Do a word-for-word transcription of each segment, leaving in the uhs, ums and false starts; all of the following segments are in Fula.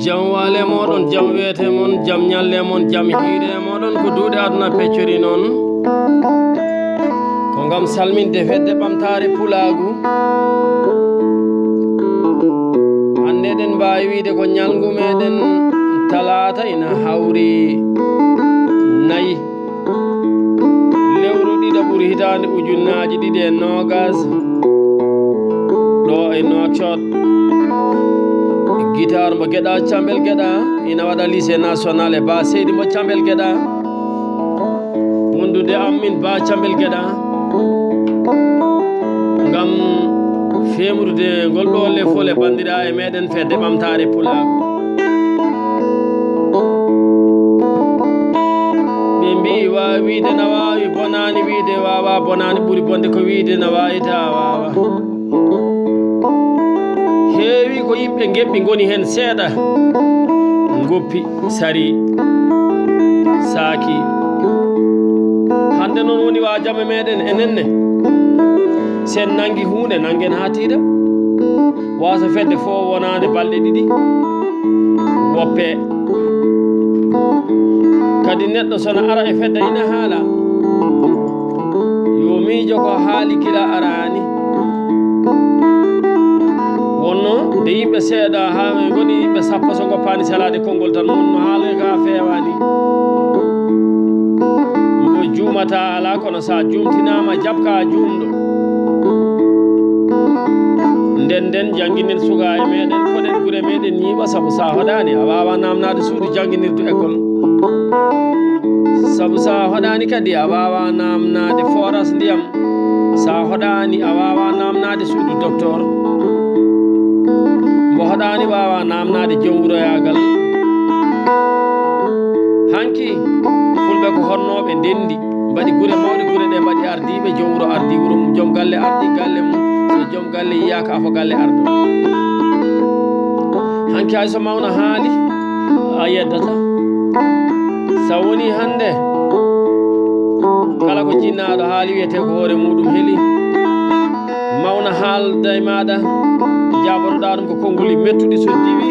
Jam waale mooɗon, jam weete mon, jam ñalle mon, jam hiire mooɗon, ko duuɗe aduna peccori noon. Ko ngam salminde fedde ɓamtaare pulaagu. Hannde eɗen mbaawi wiyde ko ñalngu meɗen talaata ina hawri nayi. Lewru ɗiɗaɓuru hitaande ujunnaaji ɗiɗi e noogas, ɗo e Nouakchott. Guitar mo Geɗa, Cambel Geɗa, ina waɗa lycée national e Ba Seydi mo Cambel Geɗa. Wondude am min Ba Cambel Geɗa. Ngam feemrude ngol ɗo lefol e banndiraaɓe meɗen fedde ɓamtaare pulaagu. Ɓe mbii waawi wiide na waawi, bonaani wiide waawa, bonaani ɓuri bonde ko wiide na waawi ta waawa. Heewi ko yimɓe ngeɓɓi ngoni heen seeɗa, ngoppi, sari, saaki. Hannde noon woni wa jame meɗen enen ne. Sen nanngi huunde, nanngen haa tiiɗa. Waasa fedde fof wonaande balɗe ɗiɗi. Woppe. Kadi neɗɗo sona ara e fedde ina haala. Yo miijo ko haali gila araani. Wonno nde yimɓe seeɗa haa ɓe ngoni yimɓe sappo so ngoppaani salaade konngol tan, wonno haala ka feewaani. Mbo juumata alaa, kono sa juumtinaama, jaɓ ka juumɗo. Nden nden jannginen sukaaɓe meɗen, koɗen gure meɗen ñiiɓa, sabu sa hoɗaani, a waawa naamnaade suudu jannginirdu école. Sabu sa hoɗaani kadi, a waawa naamnaade forage ndiyam. Sa hoɗaani, a waawa naamnaade suudu docteur. Mbo hoɗaani waawa naamnaade joom wuroyaagal. Hanki, fulɓe ko honnooɓe ndenndi, mbaɗi gure mawɗe, gure ɗe mbaɗi ardiiɓe, joom wuro ardii wuro mum, joom galle ardii galle mum. So joom galle yiyaaka, afo galle ardo. Hanki hay so mawna haali, a yeddata. Sa woni hannde, kala ko jinnaaɗo haali wiyetee ko hoore muɗum heli. Mawna haalda e maaɗa, jaabotoɗaa ɗum ko konnguli mettuɗi, so diwi,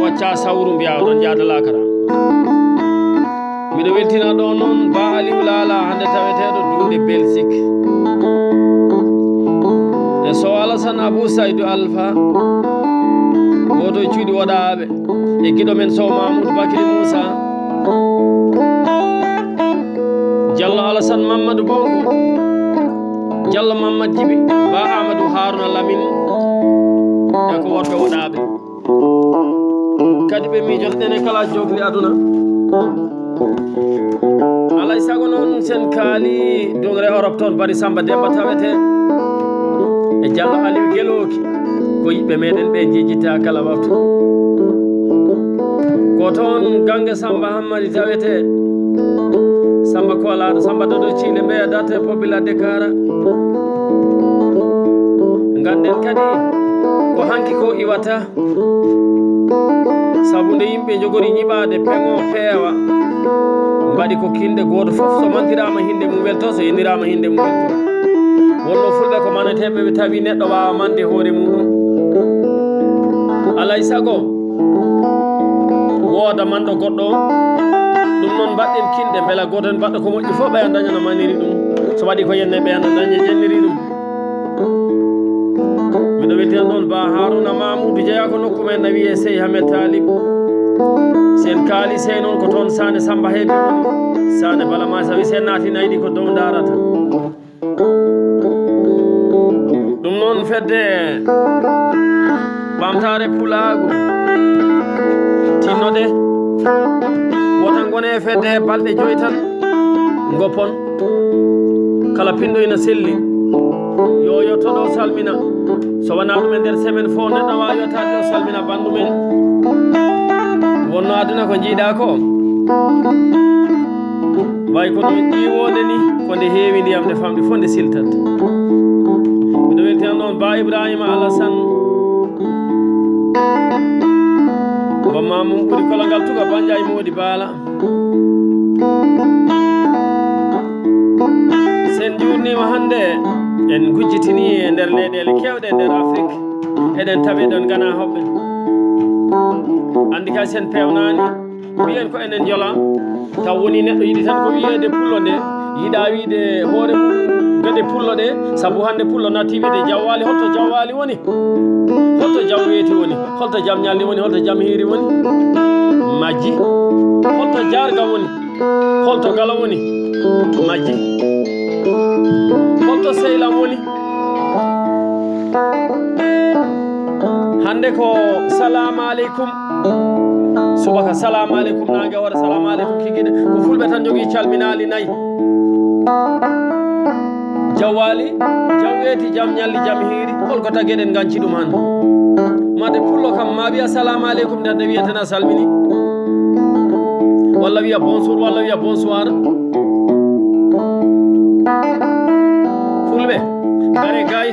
koccaa sawru, mbiyaa oɗon njaada laakara. Miɗo weltina ɗo noon Ba Aliou Lala, hannde taweteeɗo duunde Belgique. E Sow Alassane Abou Saydou Alpha, gooto e cuuɗi woɗaaɓe. E giɗo men Sow Mamoudou Bakary Moussa. Diallo Alassane Mamadou Bongo. Diallo Mamadou Djibi. Ba Amadou Harouna Lamine. E ko worɓe woɗaaɓe. Kadi ɓe miijotoɗen e kala jogli aduna. Alay sago noon sen kaali dogre Europe toon, Bari Samba Demba tawete e Diallo Aliou Gelooki. Ko yiɓɓe meɗen ɓe jejjitta kala waktu. Ko toon Gange Samba Hammadi tawete, Samba Kolaɗo, Samba Dodo Ciile Mbeya, Date Pobila Dekara. Ngannden kadi ko hanki ko iwata. Sabu nde yimɓe njogori ñiɓaade peŋo peewa, mbaɗi ko kinɗe, gooto fof so mantiraama hinnde mum welto, so yenniraama hinnde mum welto. Wonno fulɓe ko maneteeɓe, ɓe tawi neɗɗo waawa mande hoore muɗum. Alay sago wooda manɗo goɗɗo. Ɗum noon mbaɗɗen kinɗe, mbela gooto en mbaɗɗo ko moƴƴi fof, ɓeya dañana maniri ɗum. So waɗi ko yenne, ɓeya daña jenniri ɗum. Miɗo weltina ɗon Ba Haruna Mamoudou Jeya, ko nokku men na wiyee Sey Hamed Talib. Sen kaali Sey noon ko toon Sane Samba Heɓi woni. Sane Bala Masawi, sen naati naydi ko dow ndarata. Ɗum noon fedde Ɓamtaare Pulaagu, tinnode wota ngone fedde balɗe joy tan, ngoppon. Kala pinɗo ina selli, yo yotto ɗo salmina. So wonaa ɗum, e nder semaine fof neɗɗo waawi yottaade ɗo salmina banndum en. Wonno aduna ko njiiɗaa ko, way ko no ƴiwoonde ni, ko nde heewi ndiyam, nde famɗi fof nde siltat. Miɗo weltina noon Ba Ibrahima Alassane, Ba Mamum ɓuri kologal tuga Banjaay Moodi Baala. Sen njuurniima hannde, en ngujjitini e nder leyɗeele keewɗe e nder Afrik. Eɗen tawi ɗon Gana hoɓɓe. Anndi kay sen peewnaani, mbiyen ko enen njola. Taw woni neɗɗo yiɗi tan ko wiyeede pullo nde, yiɗa wiide hoore mum gade pullo ɗe, sabu hannde pullo natti wiide jawwaali. Holto jawwaali woni? Holto jam weeti woni? Holto jam ñalli woni? Holto jam hiiri woni? Majji. Holto jaarga woni? Holto gala woni? Majji. Holto seylam woni? Hannde ko salamu aleykum. Subaka salamu aleykum, naange hoore salamu aleykum, kikiɗe. Ko fulɓe tan jogii calminaali nayi. Jawwaali, jam weeti, jam ñalli, jam hiiri. Hol ko tagi eɗen nganci ɗum hannde? Made pullo kam, ma wiya salamu aleykum, nde nde wiyetena salmini. Walla wiya bonjour, walla wiya bonsoir. Fulɓe, ngare gay.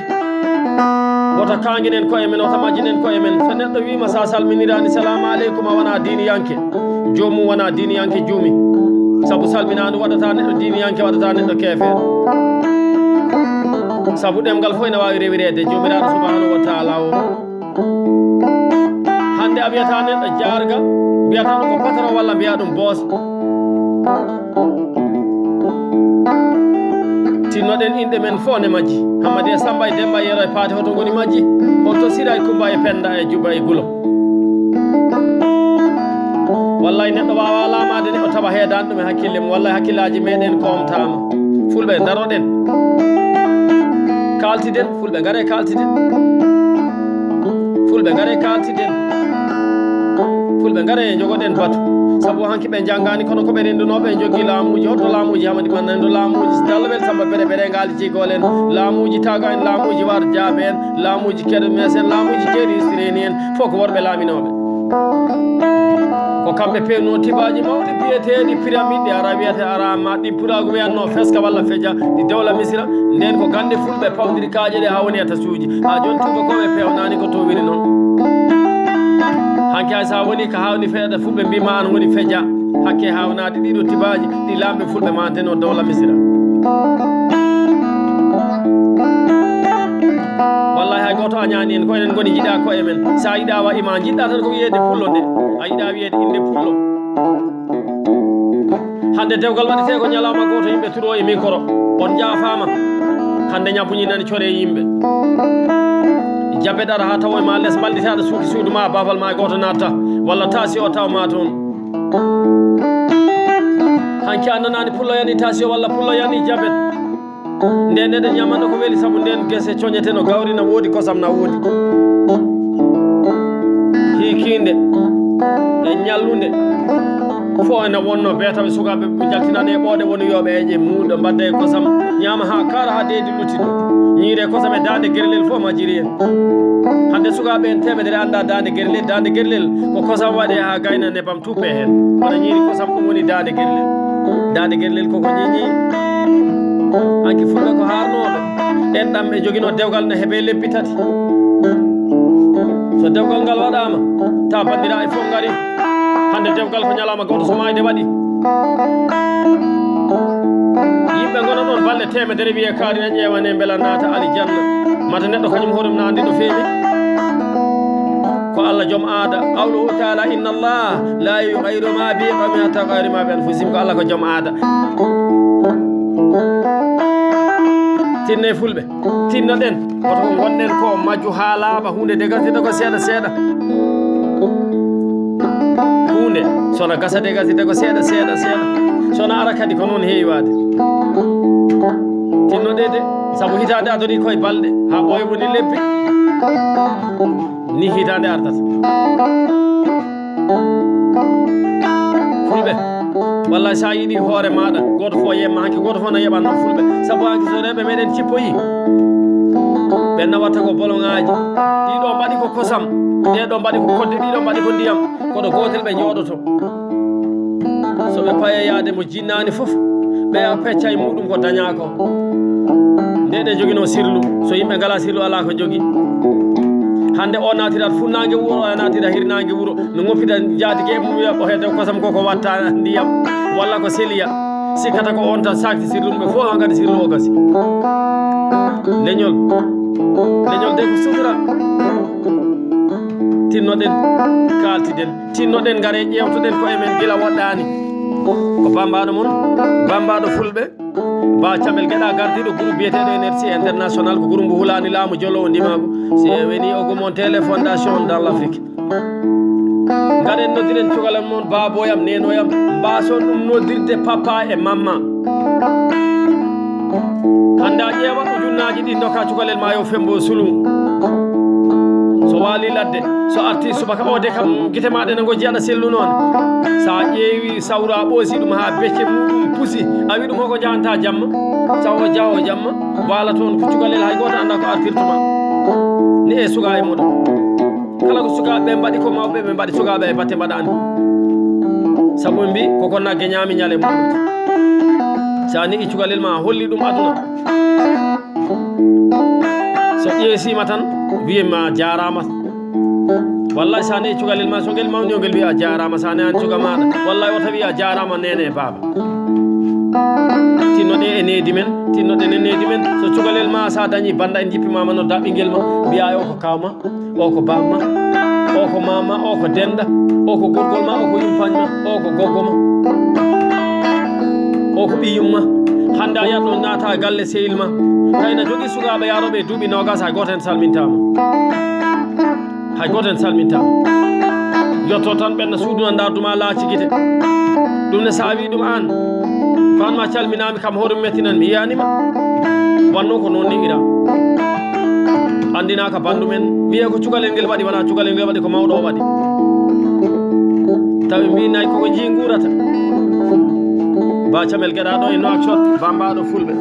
Wota kaanginen koye men, wota majjinen koye men. So neɗɗo wiima sa salminiraani salamu aleykum, a wona diiniyanke. Joomum wona diiniyanke juumi. Sabu salminaandu waɗata neɗɗo diiniyanke, waɗata neɗɗo keefeero. Sabu ɗemngal fof ene waawi rewireede Joomiraaɗo subhanahu wa taala o. Hannde a wiyata neɗɗo jaarga, mbiyata ɗum ko patron walla mbiya ɗum boos. Tinnoɗen inɗe men fof ne majji. Hammadi e Samba e Demba e Yero e Paate, hoto ngoni majji? Hoto Sira e Kumba e Penda e Juba e Gulo? Wallay neɗɗo waawa laamaade ne o tawa heedaani ɗum e hakkille mum. Wallay hakkillaaji meɗen koomtaama. Fulɓe daroɗen. Kaaltiden, fulɓe ngare kaaltiden. Fulɓe ngare kaaltiden. Fulɓe ngare njogoɗen batu. Sabu hanki ɓe njanngaani kono ko ɓe rennduno ɓe njogii laamuuji. Holto laamuuji Hamadi Manna en, ɗo laamuuji Dallowel Samba Bere Bere ngaali jiigol en. Laamuuji Taga en, laamuuji War Jaabe en, laamuuji Kedo Mes en, laamuuji Jeeri Sireni en. Fof ko worɓe laaminooɓe. Ko kamɓe peewno tibaaji mawɗi biyeteeɗi piramidɗi, ara wiyata ara ma ɗi pulaagu wiyanno feska walla feja ɗi dewla Misira. Nden ko gannde fulɓe pawdiri kaaƴe ɗe haa woni e tasuuji. Haa jooni tuubakooɓe peewnaani ko to woni noon. Hanki hay so a woni ko haawni feeɗa fulɓe mbima an woni feja. Hakke haawnaade ɗiɗo tibaaji ɗi laamɓe fulɓe maanteno dewla Misira. Wallahi hay gooto añaani en, ko enen ngoni njiɗa koye men. Sa yiɗa wa ima njiɗɗa tan ko wiyeede pullo nde. A yiɗa wiyeede innde pullo. Hannde dewgal waɗetee ko ñalawma gooto yimɓe tuɗo e micro. On njaafaama. Hannde ñabbuñi nani core yimɓe. Jabe ɗara haa tawo e ma les mballitaɗo suuki suudu ma, baabal ma e gooto natta. Walla taasi o taw ma toon. Hanki a nanaani pullo yani taasi o walla pullo yani jabe. Nden eɗen ñamanno ko weli, sabu nden gese coñete no gawri, na woodi kosam, na woodi hiikiinde e ñallunde. Fof ene wonno bee tawi sukaaɓe ɓe jaltinani e ɓooɗe woni yooɓe eƴe muuɗo mbadda e kosam ñaama haa kaara haa deydi lutti ɗum. Ñiire kosam e daande gerlel fof majjiri en. Hannde sukaaɓe en teemedere annda daande gerlel. Daande gerlel ko kosam waɗe haa gayna nebam tuppe heen. Kono ñiiri kosam ɗum woni daande gerlel. Daande gerlel koko ñiiñi. Hanki fulɓe ko haarnooɓe. Enɗam ɓe joginoo dewgal ne heɓe lebbi tati. So dewgal ngal waɗaama, ta banndiraaɓe fof ngari. Hannde dewgal ko ñalawma gooto so maayde waɗi. Yimɓe ngona ɗon balɗe teemedere wiye kaari na ƴeewane mbela naata alijanna. Mata neɗɗo kañum hoɗum na anndi no feewi. Ko Allah joom aada. Qawluhu taala, inna Allah la yughayyiru ma bi qawmin hatta yughayyiru ma bi anfusihim. Ko Allah ko joom aada. Tinne fulɓe. Tinnoɗen, koto ko ngonɗen ko majju haa laaɓa, huunde de gasita ko seeɗa seeɗa. Huunde, sona gasa de gasita ko seeɗa seeɗa seeɗa. Sona ara kadi ko noon heewi waade. Tinnoɗe de, sabu hitaande adori koye balɗe, haa ɓooya woni lebbi. Ni hitaande artata. Fulɓe, wallay sa yiɗi hoore maɗa, gooto fof yeɓma hanki, gooto fof na yeɓanno fulɓe. Sabu hanki so rewɓe meɗen cippoyi, ɓe nawata ko boloŋaaji. Ɗiɗo mbaɗi ko kosam, ɗeɗo mbaɗi ko kodde, ɗiɗo mbaɗi ko ndiyam. Kono gootel ɓe njooɗoto. So ɓe paye yaade mo jinnaani fof, ɓeya pecca e muɗum ko daña ko. Nde ɗe jogino sirlu, so yimɓe ngala sirlu, ala ko jogi. Hannde o naatirat funnaange wuro, o naatira hirnaange wuro, no ŋoppita jaatigi e mum, wiya o hedde kosam ko, ko watta ndiyam, walla ko seliya. Sikkata ko on tan sakti sirlu mum, ɓe fof hankadi sirlu o gasi. Leñol, leñol de ko sutura. Tinnoɗen, kaaltiden, tinnoɗen, ngare ƴeewtoɗen koye men gila woɗɗaani. Ko bambaɗo mon, bambaɗo fulɓe, ba Camel Geɗa, gardiiɗo groupe biyeteeɗo N R C International, ko groupe mbo hulaani laamu jolo o ndimaagu. Si e weni o gumon Télé Fondation dans l'Afrique. Ngaɗen noddiren cukalel mon, baaboyam, nenoyam, mbaason ɗum noddirde papa e mamma. Hannde a ƴeewa ujunnaaji ɗi ndokka cukalel ma yo fembo sulu. So waali ladde, so arti subaka o de kam, gite ma ɗe ne ngojji aɗa sellu noon. Sa ƴeewi sawra ɓoosi ɗum haa becce muɗum pusi, a wi ɗum hoko jahanta jamma? Sawo jawo jamma, waala toon ko cukalel hay gooto annda ko artirtuma. Ni e suka e muɗum. Kala ko sukaaɓe ɓe mbaɗi ko mawɓe ɓe mbaɗi, sukaaɓe e batte mbaɗaani. Sabu ɓe mbi ko kon nagge ñaami ñale mum. Sa ni i cukalel ma holli ɗum aduna. So ƴeesima tan wiye ma jaarama. Wallahi sa ni i cukalel ma so ngel mawni o ngel wiya a jaarama, sa ni an cuka maɗa. Wallahi o tawi a jaarama nene e baaba. Tinnoɗe e needi men, tinnoɗen e needi men. So cukalel ma sa dañi banda en jippimama no daɓɓingel ma, mbiya o ko kawma. O ko bamma, o ko mama, o ko denda, o ko gorgol ma, o ko yumpañ ma, o ko goggo ma, o ko ɓiyum ma. Hannde a yiyat ɗon naata galle sehil ma. Tawi na jogii sukaaɓe yaarooɓe e duuɓi noogas, hay gooto en salmintaama. Hay gooto en salmintaama. Yotto tan ɓenna suudu na ndaar duma laaci gite. Ɗum ne saawi ɗum aan. Ko aan ma calminaami kam hoore mum mettinan mi yiyaanima. Wanno ko noon ni ira. Anndinaaka banndum en. Wiye ko cukalel ngel waɗi, wona cukalel ngel waɗi, ko mawɗo o waɗi. Tawi mbi nayi koko njii nguurata. Ba Camel Geɗa ɗo e Nouakchott, bambaɗo fulɓe.